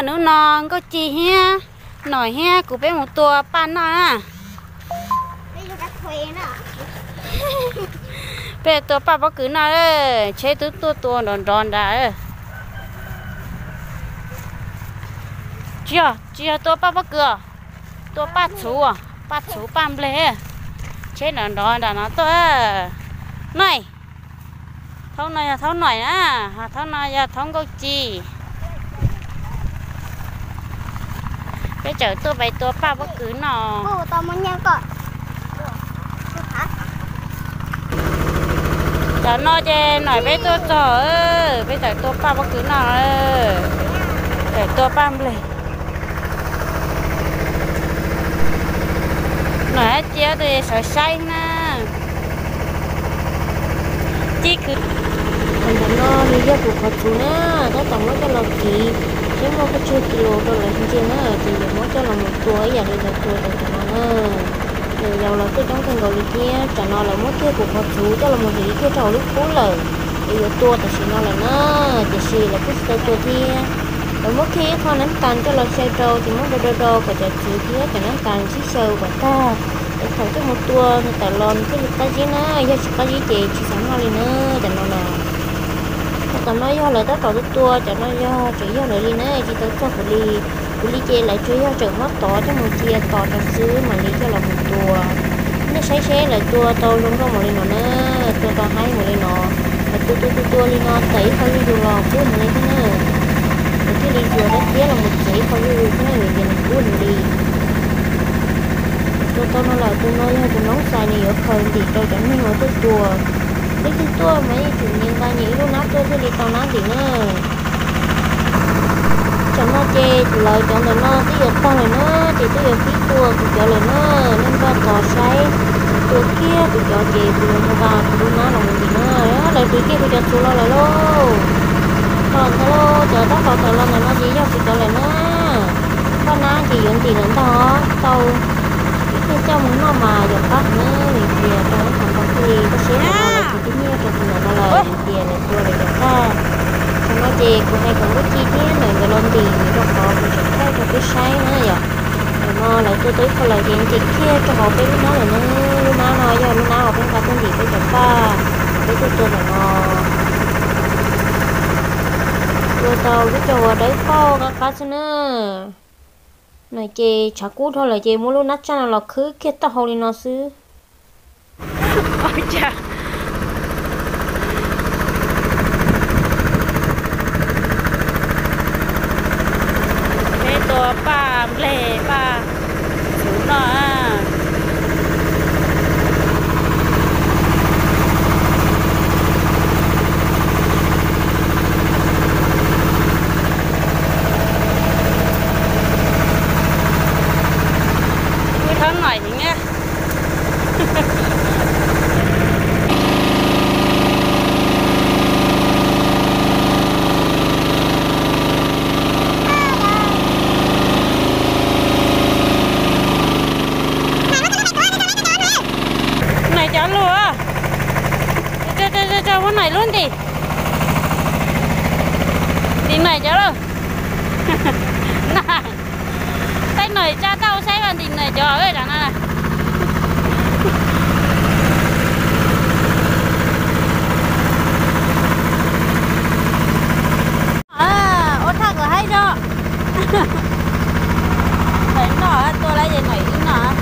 Hnub no Nkauj Ci thiab Noim thiab kuv peb mus tua paj noj na. Peb tua paj pob kws noj, tsheb twb tuaj tua nrov nrov nrad. Tsis yog, tsis yog tua paj pob kws os, tua paj txhuv, paj txhuv paj nplej. Tsheb nrov nrov nram no tuaj. Noim, thaub no yog thaub Noim na, ho thaub no yog thaub Nkauj Ci. Peb tseem tuaj pais tua paj pob kws noj. Tam no ces Noim peb tuaj txog, peb tseem tua paj pob kws noj, tseem tua paj nplej. Noim hab Ci ob tug sawv saib na. Ci khwv. Qhov ntawm no nws yog kuv qhov txhuv na, tab tom muab coj los kiv, seb muaj pes tsawg kis lus rau lawv ntsia na, ces yuav muab coj los mus tua ib yam li lawv tua rau cov no na. Nws yau los tuaj coob kawg nkaus li thiab, tsam no lawv muab kiag kuv qhov txhuv coj los mus hliv kiag rau hauv lub kub lawm, es yuav tua tam sim no lawm na, tiam sis lawv kuj tsis tau tua thiab. Lawv muab kiag ib qho nab tas coj los xyaw rau ces muab do do do kom cov txhuv thiab cov nab tas sib xyaw kom tag, es thaum coj mus tua nws tawm los nws thiaj li qab zib na, yog tsis qab zib ces tsis xav noj li na. Cov no na, cov tom no yog lawv tab tom tua tua, cov no yog tseem yog lawv li na, tsis tau txog kuv li. Kuv li ces lawv tsuas yog tseem muab tov coj mus cia tos rau xwb mam li coj los mus tua. Nej saib seb lawv tua tau zoo nkauj npaum li no na, tua tau haib npaum li no, lawv tua tua tua tua li no tawm ib qho zuj zus los kub nws li thiab na. Lawv thiaj li yuav dab tiab los mus txiav ib qho zuj zus thiab na, vim tias nws kub nws li. Tua tau no lawm, tus no yog tus noob xais nws yuav khaws ntim rau cov neeg uas tuaj tua. Leej twg tuaj mas yeej tsum nyias nqa nyias ib lub nab tuaj thiaj li tau nab ntim na. Tsam no ces lawv cov ntawm no twb yuav tag lawm na, ces twb yuav pib tua kuv cov lawm na. Nej npaj tos saib, tua kiag kuv cov ces kuv yuav nqa kuv lub nab los mus ntim na. Lawv hliv kiag kuv cov txhuv los lawm lauj. Los ntag lauj, cov tab tom tawm los ntawm no ces yog kuv cov lawm na. Koj nab ces yuav ntim lawm ntag os, tau ib pliag coj mus noj mas yog qab heev na, vim tias rau ib qhov ntau thiaj li koj seb tus no lawv tsis tib nyiaj rau tus ntawm no lawm, vim tias lawv tua lawv cov tag. Thaum no ces kuv hais kom Nkauj Ci thiab Noim nkawd los ntim rau qhov kuv tseem thaij rau peb saib na yom. Ntawm no lawv tua tau ib qho lawm ces ntim kiag rau hauv peb lub nab lawm na. Lub nab no yog lub nab uas peb nqa tuaj ntim peb cov paj, peb tuaj tua ntawm no. Tua tau lub co uas dawb paug qab qab xwb na. No ces tshav kub dhau lawm ces muab lub nab tsaj no los khwb kiag taub hau li no xwb. Peb tua paj nplej paj txhuv noj. Wb thab Noim heev na. Noim cov lug, muab Noim lub ntim, ntim Noim cov lug. Tej Noim tsa tau saib mas ntim Noim cov na. Ua thaj kom haib zog. Noim noj, tua lawm ces Noim wb noj.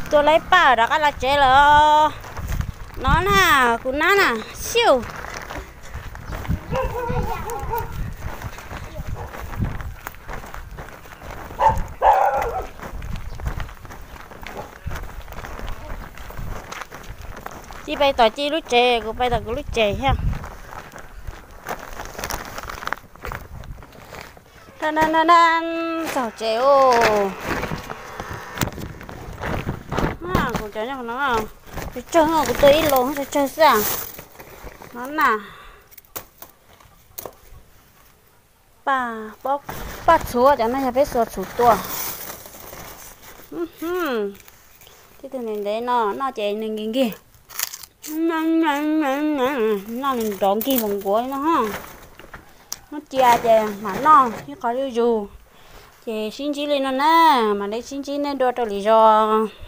Tua lawm paj rov qab los tsev lawm. No na, kuv nab na, siu. Ci pais tom Ci lub tsev, kuv pais tom kuv lub tsev thiab. kaug tsev os. Kuv cov no tsawg tsawg, kuv tua ib los tsawg tsawg xwb. No na, paj txhuv, cov no yog peb xuas txhuv tua. Tib tug ntev ntev no noj ces nws nkig nkig, noj nws nrov nkig npaum nkuav li no. Hnub cia ces mam noj ib qho zuj zus, ces sib ntsib li no na, mam li sib ntsib nej dua rau lwm zaus.